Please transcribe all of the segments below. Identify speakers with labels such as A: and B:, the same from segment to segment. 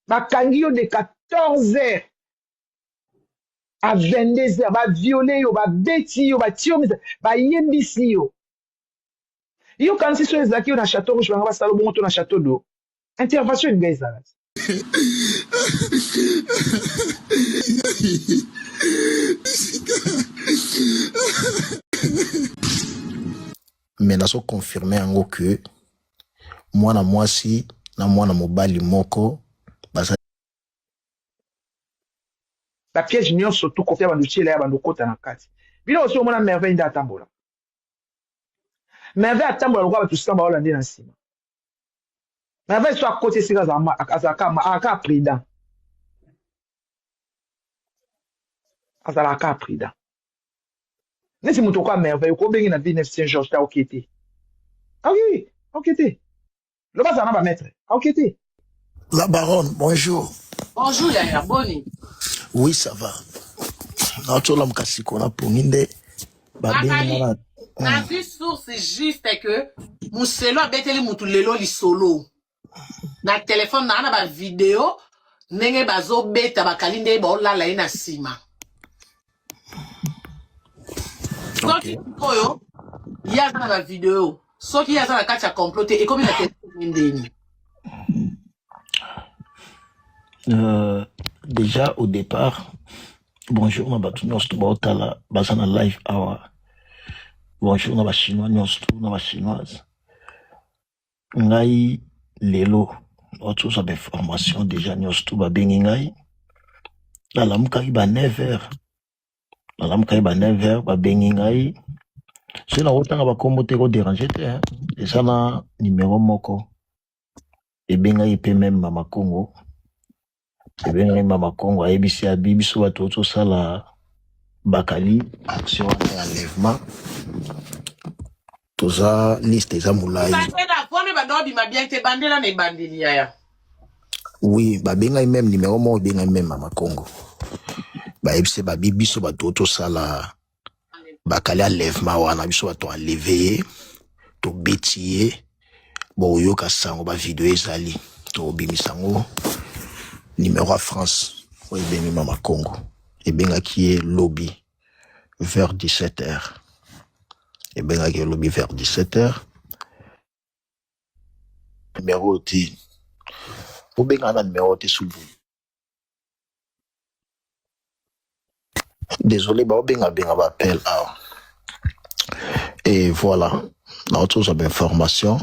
A: Bakangi yo de 14 heures à 22 heures, ba viole yo, babeti yo, batie yo, bayembisi yo. Yo kanisi so ezalaki yo na Chateau Rouge banga basala bongo to na Chateau d'eau. Intervention elinga ezala.
B: Mais nazo confirmer yango que mwana mwasi na mwana mobali moko baza
A: Ba piège nyonso tout Koffi abanda otiela ye abanda okota na kati. Bino osi omona Merveille nde atambola. Merveille atambola lokola bato 100 baolanda ye na nsima. Merveille so akoti esika azalaka prudent. Azalaka prudent. Neti moto okoa Merveille okobengi na ville Saint Georges te aoke te. Aoke, aoke te. Loba azala na ba maître. Aoke te.
B: La baronne, bonjour.
C: Bonjour Yaya, boni.
B: Oui, ça va. Naotolamuka siko na pongi nde babengi nga na
C: Nazwi source juste que Muselo abeteli mutu lelo lisolo na telefone na na ba video ndenge bazobeta bakali ndenge baolala ye na nsima. Soki oyo ye aza na ba video, soki ye aza na kati ya complot te, ekomi na telefone ndeni.
B: Déjà au départ, bonjour na bato nyonso to baotala baza na live awa. Bonjour na bachinois nyonso to na bachinoise. Ngai lelo naotozwa bainformation déjà nyonso to babengi ngai. Nalamukaki ba 9 heures, nalamukaki ba 9 heures babengi ngai. Soki nakotanga bakombo te koderange te, hein. Eza na numero moko ebengaki mpe meme Mama Kongo, ebengaki Mama Kongo ayebisi abi biso bato tozosala bakali action wana ya enlèvement, toza liste eza molai.
C: Bandela pone bando bima bien te, bandela na ebandeli yaya.
B: Oui, babengaki meme numero moko ebengaki meme Mama Kongo, bayebisi babi biso bato tosala bakali enlèvement wana, biso bato enleve ye, tobeti ye, boyoka sango ba video ezali tobimisa yango. Numero ya France oyo ebengi Mama Kongo ebengaki ye lobi vers 17 heures, ebengaki ye lobi vers 17 heures. Numero te, obengaka na numero te, s'il vous plaît. Désolé, baobenga benga ba appel awa. Et voilà, naotozwa ba information.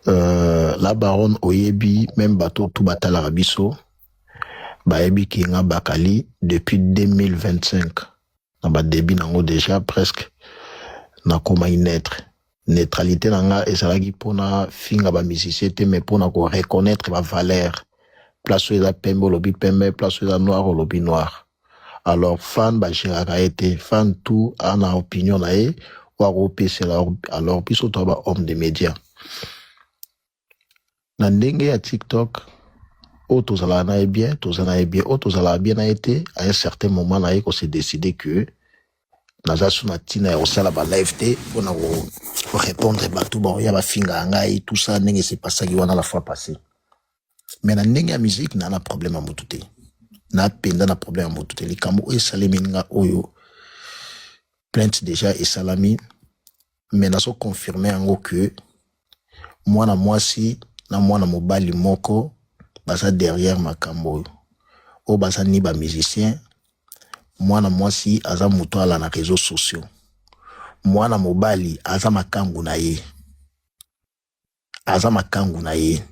B: La baronne oyebi même bato tu batalaka biso bayebi ke nga bakali depuis 2025 na badebi nango déjà presque nakomaki neutre. Neutralité na nga ezalaki mpona finga bamusicien te, mais mpona koreconnaître bavaleur. Place oyo eza pembe olobi pembe, place oyo eza noir olobi noir. Alors fan bagéraka ye te, fan tout a na opinion na ye oyo akopesela. Alors biso toa ba homme de média na ndenge ya TikTok, oyo tozalaka na ye bien, toza na ye bien, oyo tozalaka bien na ye te. À un certain moment na ye kose décider que naza so na ntina ya kosala ba live te mpona korépondre bato baoya bafingaka ngai, tout ça ndenge esepasaki wana la fois passée. Mais na ndenge ya musique na na problème ya motu te, na mpenza na problème ya motu te. Likambo oyo esalemi nga oyo, plainte déjà esalami, mais nazo confirme yango que mwana mwasi na mwana mobali moko baza derrière makambo oyo. Oyo baza ni bamusicien, mwana mwasi aza moto ala na réseaux sociaux, mwana mobali aza makangu na ye, aza makangu na ye.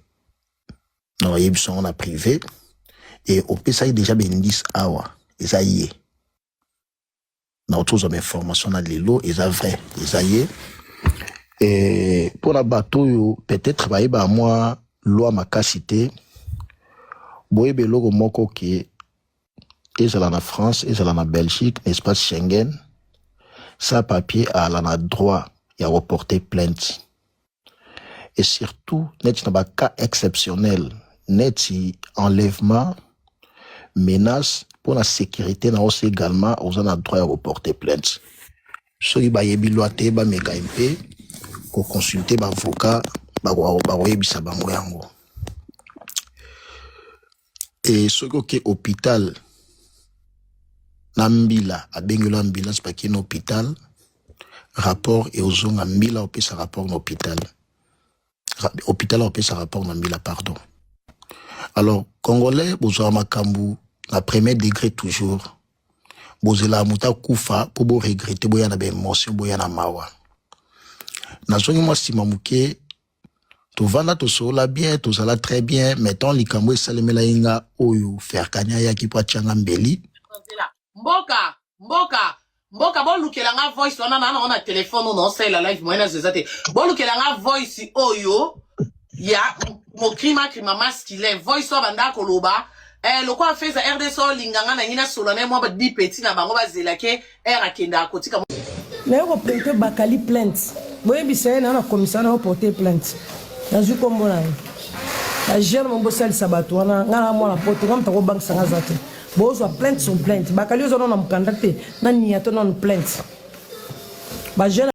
B: Na oyebi yango na privé e opesaki déjà baindice awa, eza ye. Na otozwa bainformation na lelo, eza vrai, eza ye. E mpona bato oyo peut-être bayeba mwa loi makasi te, boyeba eloko moko ke ezala na France, ezala na Belgique, na espace Schengen, sans papier ala na droit ya koporter plainte, et surtout neti na bacas exceptionnel neti enlèvement, menace mpona sécurité na osi, également oza na droit ya koporter plainte. Soki bayebi loi te, bameka mpe koconsulte baavocat, bakoyebisa bango yango. E soki oke hôpital na mbila, abengeli ambulance, bakei na hôpital, rapport eozonga, mbila opesa rapport na hôpital, hôpital opesa rapport na mbila, pardon. Alors Congolais, bozwaka makambo na premier degré toujours. Bozelaka moto akufa mpo boregretter, boya na baémotion, boya na mawa. Nazongi mwa nsima moke. Tovanda, tosolola bien, tozala très bien, mais tant likambo esalemela ye nga oyo, Ferkani ayaki mpo atianga mbeli.
C: Mboka, mboka, mboka, bolukela nga voice wana na nango na telefone oyo naosalela live. Moyen nazo eza te. Bolukela nga voice oyo ya mokrima krima masculin, voice oyo banda koloba lokola Feza RDC olinga nga nangi nasola na ye mwa badi petit na bango bazelake r akendaka kotika.
D: Naye koporter Bakali plainte. Boyebisa ye na commissaire na oporter plainte. Nazwi nkombo na ye. Bajeune mo bosalisa bato wana. Ngai na mwana poto, nga moto akobangisa nga aza te. Bozwa plainte sur plainte. Bakali, oza nano na mokanda te, na niato nano plainte bajeune.